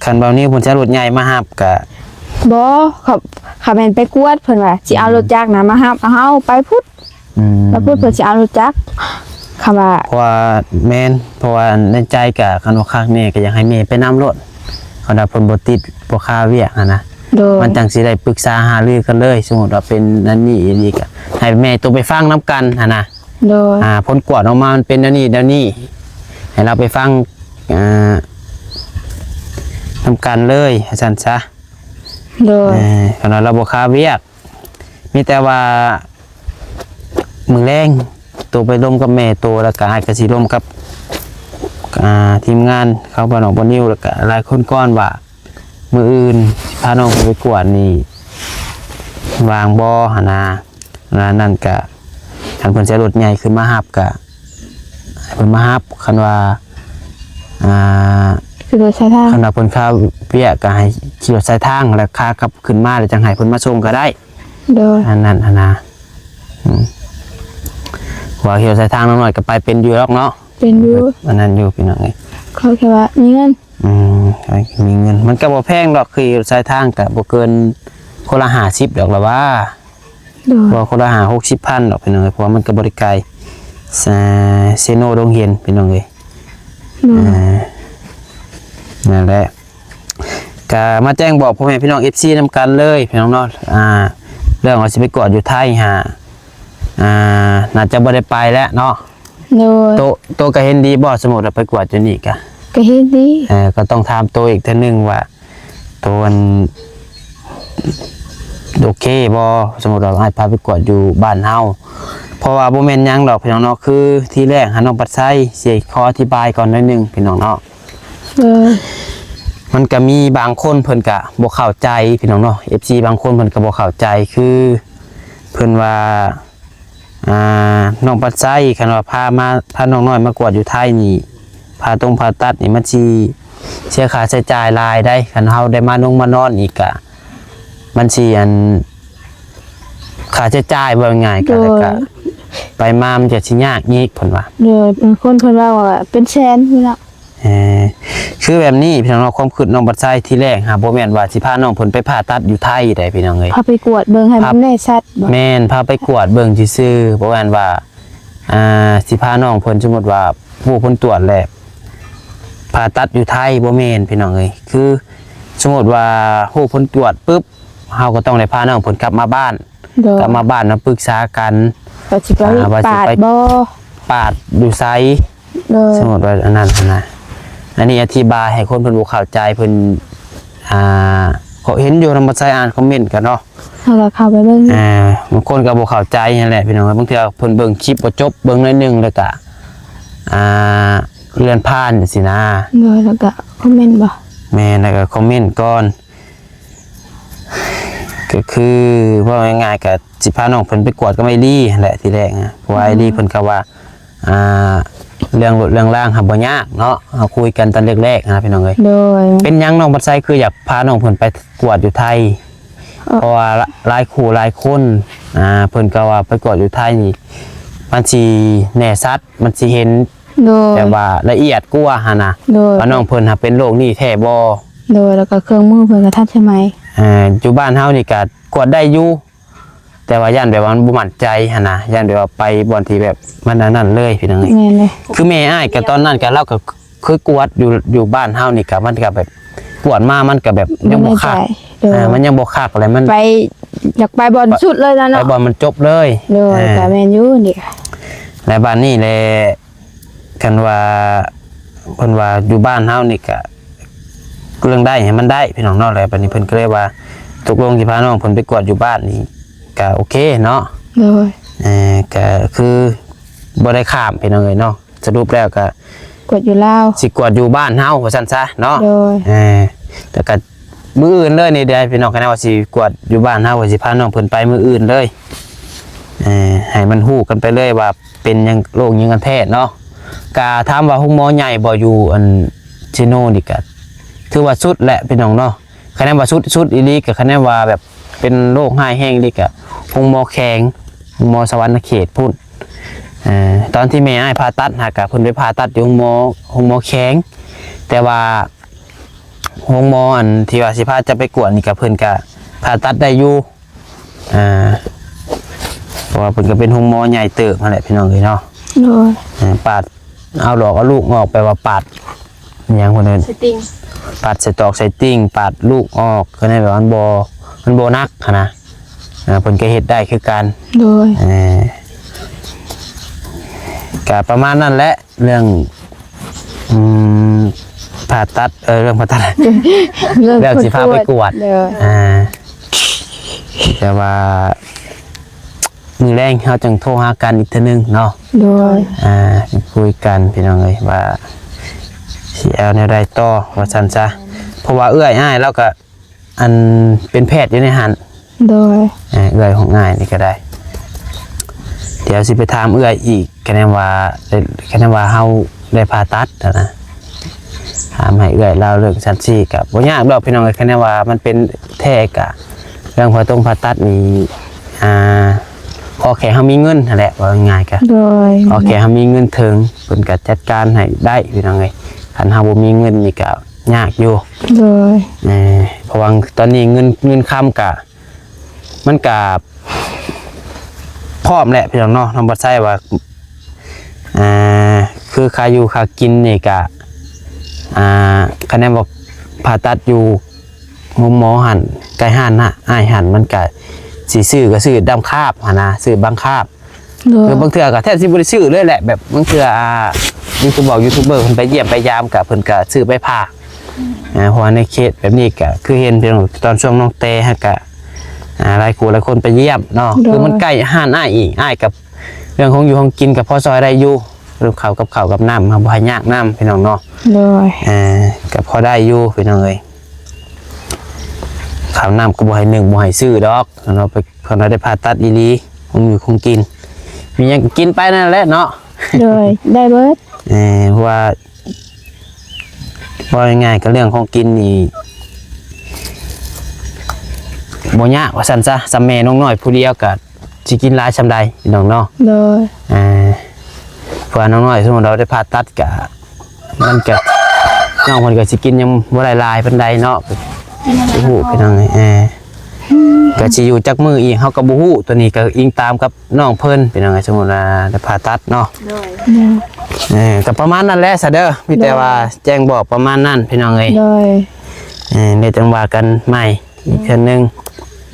ຄັນບ່າວນິວເພິ່ນຊິເອົາລົດໃຫຍ່ມາຮັບກະ ບໍ່ ເຂົາ ເຂົາແມ່ນໄປກວດ ເພິ່ນວ່າຊິເອົາ ອືມ ລົດຈັກນະມາຮັບເອົາເຮົາໄປພຸ້ນ. ອືມ ແລ້ວພຸ້ນເພິ່ນຊິເອົາລົດຈັກ ຄຳວ່າ ເພາະວ່າ ແມ່ນ ເພາະວ່າໃນໃຈກະ ຄັນວ່າຄັກແນ່ກະຢາກໃຫ້ແມ່ໄປນຳໂລດ ຄັນວ່າເພິ່ນບໍ່ຕິດບໍ່ຄາວຽກຫັ້ນນະ. ໂດຍ ມັນຈັ່ງຊິໄດ້ປຶກສາຫາລືກັນເລີຍ. ສົມມຸດວ່າເປັນນັ້ນນີ້ອີ່ຫຼີກະ ໃຫ້ແມ່ໂຕໄປຟັງນຳກັນຫັ້ນນະ. ໂດຍ ອ່າ ຜົນກວດອອກມາມັນເປັນແນວນີ້ແນວນີ້ ໃຫ້ລາວໄປຟັງ ອ່າ ນຳກັນເລີຍ ວ່າຊັ້ນຊະ. ໂດຍ ເອີ ຄັນວ່າລາວບໍ່ຄາວຽກ ມີແຕ່ວ່າມື້ແລງໂຕໄປລົມກັບແມ່ໂຕ ແລ້ວກະອາດກະຊິລົມກັບ ອ່າ ທີມງານເຂົາ ບ່າວນ້ອງບ່າວນິວ ແລ້ວກະຫຼາຍຄົນກ່ອນວ່າ ມື້ອື່ນພານ້ອງໄປກວດນີ້ວ່າງບໍ່ຫັ້ນນະ. ເວລານັ້ນກະ ຄັນເພິ່ນຊິເອົາລົດໃຫຍ່ຂຶ້ນມາຮັບກະໃຫ້ເພິ່ນມາຮັບ. ຄັນວ່າ ອ່າ ຂີ່ລົດສາຍທາງ ຄັນວ່າເພິ່ນຄາວຽກກະໃຫ້ຂີ່ລົດສາຍທາງ ແລ້ວຂາກັບຂຶ້ນມາ ແລ້ວຈັ່ງໃຫ້ເພິ່ນມາສົ່ງກະໄດ້. ໂດຍ ອັນນັ້ນຫັ້ນນະ. ອືມ ວ່າຂີ່ລົດສາຍທາງນ້ອງນ້ອຍກະໄປເປັນຢູ່ດອກເນາະ. ເປັນຢູ່ ອັນນັ້ນຢູ່ພີ່ນ້ອງເອີຍ ຂໍແຄ່ວ່າມີເງິນ. ອືມ ໃຫ້ມີເງິນ ມັນກະບໍ່ແພງດອກ ຂີ່ລົດສາຍທາງກະບໍ່ເກີນຄົນລະຫ້າສິບດອກລະວ່າ. ໂດຍ ບໍ່ ຄົນລະຫ້າຫົກສິບພັນດອກພີ່ນ້ອງເອີຍ ເພາະວ່າມັນກະບໍ່ໄດ້ໄກ ເຊໂນດົງເຫັນພີ່ນ້ອງເອີຍ. ໂດຍ ອ່າ ນັ້ນແຫຼະ ກະມາແຈ້ງບອກພໍ່ແມ່ພີ່ນ້ອງເອັຟຊີນຳກັນເລີຍພີ່ນ້ອງເນາະ. ອ່າ ເລື່ອງວ່າຊິໄປກວດຢູ່ໄທຫາ ອ່າ ໜ້າຈະບໍ່ໄດ້ໄປແລ້ວເນາະ. ໂດຍ ໂຕ ໂຕກະເຫັນດີບໍ່? ສົມມຸດວ່າໄປກວດຢູ່ນີ້ກະ ກະເຫັນດີ. ເອີ ກະຕ້ອງຖາມໂຕອີກເທື່ອໜຶ່ງວ່າ ໂຕອັນໂອເຄບໍ່? ສົມມຸດວ່າອ້າຍພາໄປກວດຢູ່ບ້ານເຮົາ ເພາະວ່າບໍ່ແມ່ນຫຍັງດອກພີ່ນ້ອງເນາະ. ຄືທີແລກຫັ້ນ ນ້ອງປັດໄຊຊິຂໍອະທິບາຍກ່ອນໜ້ອຍໜຶ່ງພີ່ນ້ອງເນາະ. ເອີ ມັນກະມີບາງຄົນເພິ່ນກະບໍ່ເຂົ້າໃຈພີ່ນ້ອງເນາະ ເອັຟຊີບາງຄົນເພິ່ນກະບໍ່ເຂົ້າໃຈ ຄືເພິ່ນວ່າ ອ່າ ນ້ອງປັດໄຊ ຄັນວ່າພາມາ ພານ້ອງນ້ອຍມາກວດຢູ່ໄທນີ້ ຜ່າຕົງຜ່າຕັດນີ້ ມັນຊິເສຍຄ່າໃຊ້ຈ່າຍຫຼາຍໃດ໋. ຄັນເຮົາໄດ້ມານົງມານອນອີກກະ ມັນຊິ ອັນ ຄ່າໃຊ້ຈ່າຍ ເວົ້າງ່າຍໆ ກະ ໂດຍ ແລ້ວກະໄປມາມັນກະຊິຍາກອີກ ເພິ່ນວ່າ. ໂດຍ ບາງຄົນເພິ່ນເວົ້າວ່າເປັນແສນພຸ້ນລະ. ເອີ ຄືແບບນີ້ພີ່ນ້ອງເນາະ ຄວາມຄິດນ້ອງບັດໄຊທີແລກຫາ ບໍ່ແມ່ນວ່າຊິພານ້ອງເພິ່ນໄປຜ່າຕັດຢູ່ໄທໃດພີ່ນ້ອງເອີຍ ພາໄປກວດເບິ່ງໃຫ້ມັນແນ່ຊັດບໍ່? ແມ່ນ ພາໄປກວດເບິ່ງຊື່ໆ ບໍ່ແມ່ນວ່າ ອ່າ ຊິພານ້ອງເພິ່ນ ສົມມຸດວ່າຮູ້ຜົນກວດແລ້ວຜ່າຕັດຢູ່ໄທ ບໍ່ແມ່ນພີ່ນ້ອງເອີຍ. ຄືສົມມຸດວ່າຮູ້ຜົນກວດປຶບ ເຮົາກໍຕ້ອງໄດ້ພານ້ອງເພິ່ນກັບມາບ້ານ ໂດຍ ກັບມາບ້ານມາປຶກສາກັນ ວ່າຊິໄປ ອ່າ ວ່າຊິໄປປາດບໍ່ ປາດຢູ່ໃສ ໂດຍ ສົມມຸດວ່າອັນນັ້ນຫັ້ນນະ. ອັນນີ້ອະທິບາຍໃຫ້ຄົນເພິ່ນບໍ່ເຂົ້າໃຈ ເພິ່ນ ອ່າ ເຫັນຢູ່ນຳ ມາໃສ່ອ່ານຄອມເມັນກັນເນາະ ເຮົາກໍເຂົ້າໄປເບິ່ງ ອ່າ ບາງຄົນກໍບໍ່ເຂົ້າໃຈຫັ້ນແຫຼະພີ່ນ້ອງ. ບາງເທື່ອເພິ່ນເບິ່ງຄລິບບໍ່ຈົບ ເບິ່ງໜ້ອຍໜຶ່ງ ແລ້ວກໍ ອ່າ ເລື່ອນຜ່ານຊີ້ນະ ໂດຍ ແລ້ວກໍຄອມເມັນບໍ່? ແມ່ນ ແລ້ວກໍຄອມເມັນກ່ອນ. ກໍຄືເວົ້າງ່າຍໆ ກໍຊິພານ້ອງເພິ່ນໄປກວດກັບອ້າຍລີຫັ້ນແຫຼະທີແລກນະ ເພາະວ່າ ອືມ ອ້າຍລີເພິ່ນກໍວ່າ ອ່າ ເລື່ອງລົດເລື່ອງລາງຫາບໍ່ຍາກເນາະ ເຮົາຄຸຍກັນຕອນແລກໆນະພີ່ນ້ອງເອີຍ. ໂດຍ ເປັນຫຍັງນ້ອງບັດໄຊຄືຢາກພານ້ອງເພິ່ນໄປກວດຢູ່ໄທ? ເອີ ເພາະວ່າຫຼາຍຄູ່ຫຼາຍຄົນ ອ່າ ເພິ່ນກໍວ່າໄປກວດຢູ່ໄທນີ້ມັນຊິແນ່ຊັດ ມັນຊິເຫັນ ໂດຍ ແບບວ່າລະອຽດກວ່າຫັ້ນນະ ໂດຍ ວ່ານ້ອງເພິ່ນຫາເປັນໂລກນີ້ແທ້ບໍ່? ໂດຍ ແລ້ວກໍເຄື່ອງມືເພິ່ນກໍທັນສະໄໝ ອ່າ ຢູ່ບ້ານເຮົານີ້ກໍກວດໄດ້ຢູ່ ແຕ່ວ່າຢ້ານແບບວ່າມັນບໍ່ໝັ້ນໃຈຫັ້ນນະ ຢ້ານແບບວ່າໄປບ່ອນທີ່ແບບມັນອັນນັ້ນເລີຍພີ່ນ້ອງເອີຍ. ແມ່ນເລີຍ ຄືແມ່ອ້າຍກໍຕອນນັ້ນກໍລາວກໍເຄີຍກວດຢູ່ ຢູ່ບ້ານເຮົານີ້ກໍ ມັນກໍແບບກວດມາມັນກໍແບບຍັງບໍ່ຄັກ ບໍ່ແນ່ໃຈ ໂດຍ ອ່າ ມັນຍັງບໍ່ຄັກແຫຼະ ມັນໄປ ຢາກໄປບ່ອນສຸດເລີຍນະເນາະ ໄປບ່ອນມັນຈົບເລີຍ ໂດຍ ອ່າ ກໍແມ່ນຢູ່ນີ້. ແລະບາດນີ້ແຫຼະ ຄັນວ່າເພິ່ນວ່າຢູ່ບ້ານເຮົານີ້ກະເລື່ອງໄດ້ໃຫ້ມັນໄດ້ພີ່ນ້ອງເນາະ ແລ້ວບາດນີ້ເພິ່ນກໍເລີຍວ່າຕົກລົງຊິພານ້ອງເພິ່ນໄປກວດຢູ່ບ້ານນີ້ກະໂອເຄເນາະ ໂດຍ ເອີ ກະຄືບໍ່ໄດ້ຂ້າມພີ່ນ້ອງເອີຍເນາະ ສະຫຼຸບແລ້ວກະກວດຢູ່ລາວ ຊິກວດຢູ່ບ້ານເຮົາວ່າຊັ້ນຊະເນາະ ໂດຍ ເອີ ແລ້ວກະ ມື້ອື່ນເລີຍນີ້ເດ້ພີ່ນ້ອງ ຄັນວ່າຊິກວດຢູ່ບ້ານເຮົາ ກໍຊິພານ້ອງເພິ່ນໄປມື້ອື່ນເລີຍ ເອີ ໃຫ້ມັນຮູ້ກັນໄປເລີຍວ່າເປັນຫຍັງ ໂລກຫຍັງກັນແທ້ເນາະ. ກະຖາມວ່າໂຮງໝໍໃຫຍ່ບໍ່ ຢູ່ອັນເຊໂນນີ້ ກະຖືວ່າສຸດແຫຼະພີ່ນ້ອງເນາະ. ຄະແນນວ່າສຸດ ສຸດອີ່ຫຼີ ກະຄະແນນວ່າແບບເປັນໂລກຮ້າຍແຮງອີ່ຫຼີ ກະໂຮງໝໍແຂວງ ໂຮງໝໍສະຫວັນນະເຂດພຸ້ນ. ເອີ ຕອນທີ່ແມ່ອ້າຍຜ່າຕັດຫາ ກະເພິ່ນໄປຜ່າຕັດຢູ່ໂຮງໝໍ ໂຮງໝໍແຂວງ ແຕ່ວ່າໂຮງໝໍອັນທີ່ວ່າຊິພາເຈົ້າໄປກວດນີ້ ກະເພິ່ນກະຜ່າຕັດໄດ້ຢູ່. ອ່າ ເພາະວ່າເພິ່ນກໍເປັນໂຮງໝໍໃຫຍ່ເຕີບຫັ້ນແຫຼະພີ່ນ້ອງເອີຍເນາະ. ໂດຍ ເອີ ປາດເອົາຫຼອກເອົາລູກອອກ ແປວ່າປາດຫຍັງເພິ່ນເອີ້ນ ສາຍຕິ່ງ ປາດສາຍຕອກສາຍຕິ່ງ ປາດລູກອອກ ກໍໃນແບບມັນບໍ່ ມັນບໍ່ໜັກຫັ້ນນະ. ອ່າ ເພິ່ນກໍເຮັດໄດ້ຄືກັນ. ໂດຍ ເອີ ກໍປະມານນັ້ນແຫຼະ ເລື່ອງ ອືມ ຜ່າຕັດ ເອີ ເລື່ອງຜ່າຕັດ ເລື່ອງ ເລື່ອງຊິພາໄປກວດ ໂດຍ ອ່າ ແຕ່ວ່າມື້ແລງເຮົາຈັ່ງໂທຫາກັນອີກເທື່ອໜຶ່ງເນາະ. ໂດຍ ອ່າ ຄຸຍກັນພີ່ນ້ອງເອີຍ ວ່າຊິເອົາແນວໃດຕໍ່ ວ່າຊັ້ນຊະ. ເພາະວ່າເອື້ອຍອ້າຍລາວກໍ ອັນເປັນແພດຢູ່ໃນຫັ້ນ. ໂດຍ ເອີ ເອື້ອຍຂອງອ້າຍນີ້ກໍໄດ້ ດຽວຊິໄປຖາມເອື້ອຍອີກ ຄະແນນວ່າ ຄະແນນວ່າເຮົາໄດ້ຜ່າຕັດຫັ້ນນະ. ຖາມໃຫ້ເອື້ອຍລາວເລື່ອງຊັ້ນຊີ້ກໍບໍ່ຍາກດອກພີ່ນ້ອງເອີຍ. ຄະແນນວ່າມັນເປັນແທ້ກະ ເລື່ອງຜ່າຕົງຜ່າຕັດນີ້ ອ່າ ຂໍແຄ່ເຮົາມີເງິນຫັ້ນແຫຼະ ເວົ້າງ່າຍໆກະ. ໂດຍ ຂໍແຄ່ເຮົາມີເງິນເຖິງ ເພິ່ນກໍຈັດການໃຫ້ໄດ້ພີ່ນ້ອງເອີຍ. ຄັນເຮົາບໍ່ມີເງິນນີ້ກໍ ຍາກຢູ່. ໂດຍ ເອີ ເພາະວ່າຕອນນີ້ເງິນ ເງິນຄຳກະ ມັນກະພ້ອມແຫຼະພີ່ນ້ອງເນາະ. ນ້ອງບໍ່ໃຊ້ວ່າ ອ່າ ຄືຄ່າຢູ່ຄ່າກິນນີ້ກະ ອ່າ ຄະແນນວ່າຜ່າຕັດຢູ່ໂຮງໝໍຫັ້ນ ໃກ້ຮ້ານນະ ອ້າຍຫັ້ນ ມັນກະຊິຊື້ກໍຊື້ດຳຄາບຫັ້ນນະ ຊື້ບັງຄາບ. ໂດຍ ຄືບາງເທື່ອກໍແທບຊິບໍ່ໄດ້ຊື້ເລີຍແຫຼະ ແບບບາງເທື່ອ ອ່າ ຢູທູບເບີ ຢູທູບເບີເພິ່ນໄປຢ້ຽມໄປຢາມ ກໍເພິ່ນກໍຊື້ໄປຝາກ. ອ່າ ເພາະວ່າໃນເຂດແບບນີ້ກໍຄືເຫັນພີ່ນ້ອງ ຕອນຊ່ວງນ້ອງແຕ່ ຫາກະ ອ່າ ຫຼາຍຄູ່ຫຼາຍຄົນໄປຢ້ຽມເນາະ. ໂດຍ ຄືມັນໃກ້ຮ້ານອ້າຍອີກ ອ້າຍກັບເລື່ອງຂອງຢູ່ຂອງກິນກໍພໍຊ່ອຍໄດ້ຢູ່ ເລື່ອງເຂົ້າກັບເຂົ້າກັບນ້ຳ ເຮົາບໍ່ໃຫ້ຍາກນຳພີ່ນ້ອງເນາະ. ໂດຍ ເອີ ກໍພໍໄດ້ຢູ່ພີ່ນ້ອງເອີຍ ເຂົ້ານ້ຳກໍບໍ່ໃຫ້ໜຶ້ງ ບໍ່ໃຫ້ຊື້ດອກເນາະ. ເພາະວ່າໄດ້ຜ່າຕັດອີ່ຫຼີ ຄົງຢູ່ຄົງກິນ ມີຫຍັງກໍກິນໄປນັ້ນແຫຼະເນາະ. ໂດຍ ໄດ້ເບິດ. ເອີ ເພາະວ່າ ເວົ້າງ່າຍໆ ກໍເລື່ອງຂອງກິນນີ້ ບໍ່ຍາກວ່າຊັ້ນຊະ. ສ່ຳແມ່ນ້ອງນ້ອຍຜູ້ດຽວກໍຊິກິນຫຼາຍສ່ຳໃດພີ່ນ້ອງເນາະ. ໂດຍ ເອີ ເພາະວ່ານ້ອງນ້ອຍ ສົມມຸດເຮົາໄດ້ຜ່າຕັດ ກະ ມັນກະ ນ້ອງເພິ່ນກໍຊິກິນຍັງບໍ່ໄດ້ຫຼາຍປານໃດເນາະ ກໍບໍ່ຮູ້ພີ່ນ້ອງເອີຍ. ເອີ ກໍຊິຢູ່ຈັກມື້ອີກ ເຮົາກໍບໍ່ຮູ້ ຕົວນີ້ກໍອີງຕາມກັບນ້ອງເພິ່ນພີ່ນ້ອງເອີຍ. ສົມມຸດວ່າໄດ້ຜ່າຕັດເນາະ. ໂດຍ ເອີ ກໍປະມານນັ້ນແຫຼະຊະເດີ ມີແຕ່ວ່າແຈ້ງບອກປະມານນັ້ນພີ່ນ້ອງເອີຍ. ໂດຍ ເອີ ດຽວຈັ່ງວ່າກັນໃໝ່ ອີກເທື່ອໜຶ່ງ.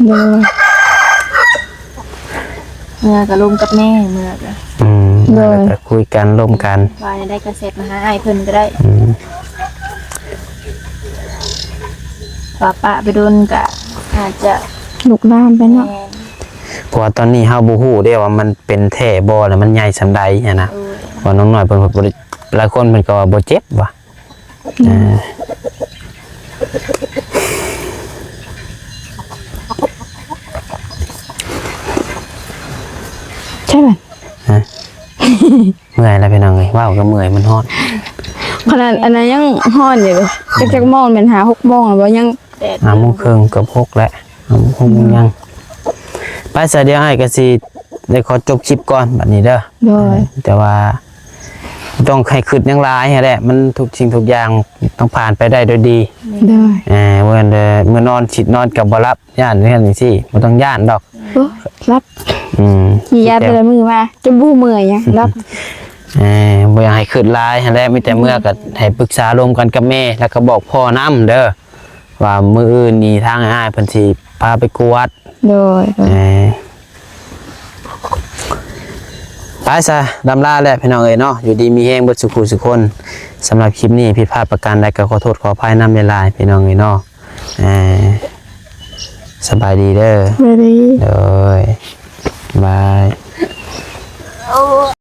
ໂດຍ ເມື່ອກໍລົມກັບແມ່ ເມື່ອກໍ ອືມ ໂດຍ ແລ້ວກໍຄຸຍກັນ ລົມກັນ ວ່າໄດ້ກໍແຊັດມາຫາອ້າຍເພິ່ນກໍໄດ້. ອືມ ວ່າປະໄປດົນກໍອາດຈະລຸກລາມໄປເນາະ. ແມ່ນ ເພາະວ່າຕອນນີ້ເຮົາບໍ່ຮູ້ເດ້ວ່າມັນເປັນແທ້ບໍ່ ແລ້ວມັນໃຫຍ່ສ່ຳໃດຫັ້ນນະ. ໂດຍ ວ່ານ້ອງນ້ອຍເພິ່ນບໍ່ໄດ້ ຫຼາຍຄົນເພິ່ນກໍວ່າບໍ່ເຈັບວ່າ. ອືມ ອ່າ ໃຊ່ໄໝ? ຮະ? ເມື່ອຍແລ້ວພີ່ນ້ອງເອີຍ ເວົ້າກໍເມື່ອຍ ມັນຮ້ອນ. ຂະໜາດອັນນັ້ນຍັງຮ້ອນຢູ່ເດ້. ຈັກ ອືມ ຈັກໂມງແມ່ນ ຫ້າຫົກໂມງແລ້ວບໍ່? ຍັງ ຫ້າໂມງເຄິ່ງ ເກືອບຫົກແລ້ວ ຫົກໂມງຍັງ. ໄປຊະ ດຽວອ້າຍກໍຊິໄດ້ຂໍຈົບຄລິບກ່ອນບັດນີ້ເດີ. ໂດຍ ແຕ່ວ່າ ຕ້ອງໃຫ້ຄິດຫຍັງຫຼາຍຫັ້ນແຫຼະ ມັນທຸກສິ່ງທຸກຢ່າງຕ້ອງຜ່ານໄປໄດ້ໂດຍດີ. ໂດຍ ເອີ ເມື່ອ ເມື່ອນອນ ຊິນອນກໍບໍ່ຫຼັບ ຢ້ານເລື່ອງຈັ່ງຊີ້ ບໍ່ຕ້ອງຢ້ານດອກ. ໂອ້ ຫຼັບ. ອືມ ກິນຢາແຕ່ລະມື້ມາ ຈົນບໍ່ເມື່ອຍຫຍັງ ຫຼັບ. ເອີ ບໍ່ຢາກໃຫ້ຄິດຫຼາຍຫັ້ນແຫຼະ ມີແຕ່ເມື່ອກໍໃຫ້ປຶກສາລົມກັນກັບແມ່ ແລ້ວກໍບອກພໍ່ນຳເດີ ວ່າມື້ອື່ນນີ້ທາງອ້າຍເພິ່ນຊິພາໄປກວດ. ໂດຍ ໂດຍ ເອີ ໄປຊະ ລຳລາແຫຼະພີ່ນ້ອງເອີຍເນາະ ຢູ່ດີມີແຮງເບິດສູ່ຜູ້ສູ່ຄົນ. ສຳລັບຄລິບນີ້ຜິດພາດປະການໃດກໍຂໍໂທດຂໍອະໄພນຳຫຼາຍໆ ພີ່ນ້ອງເອີຍເນາະ. ເອີ ສະບາຍດີເດີ. ສະບາຍດີ. ໂດຍ ບາຍ.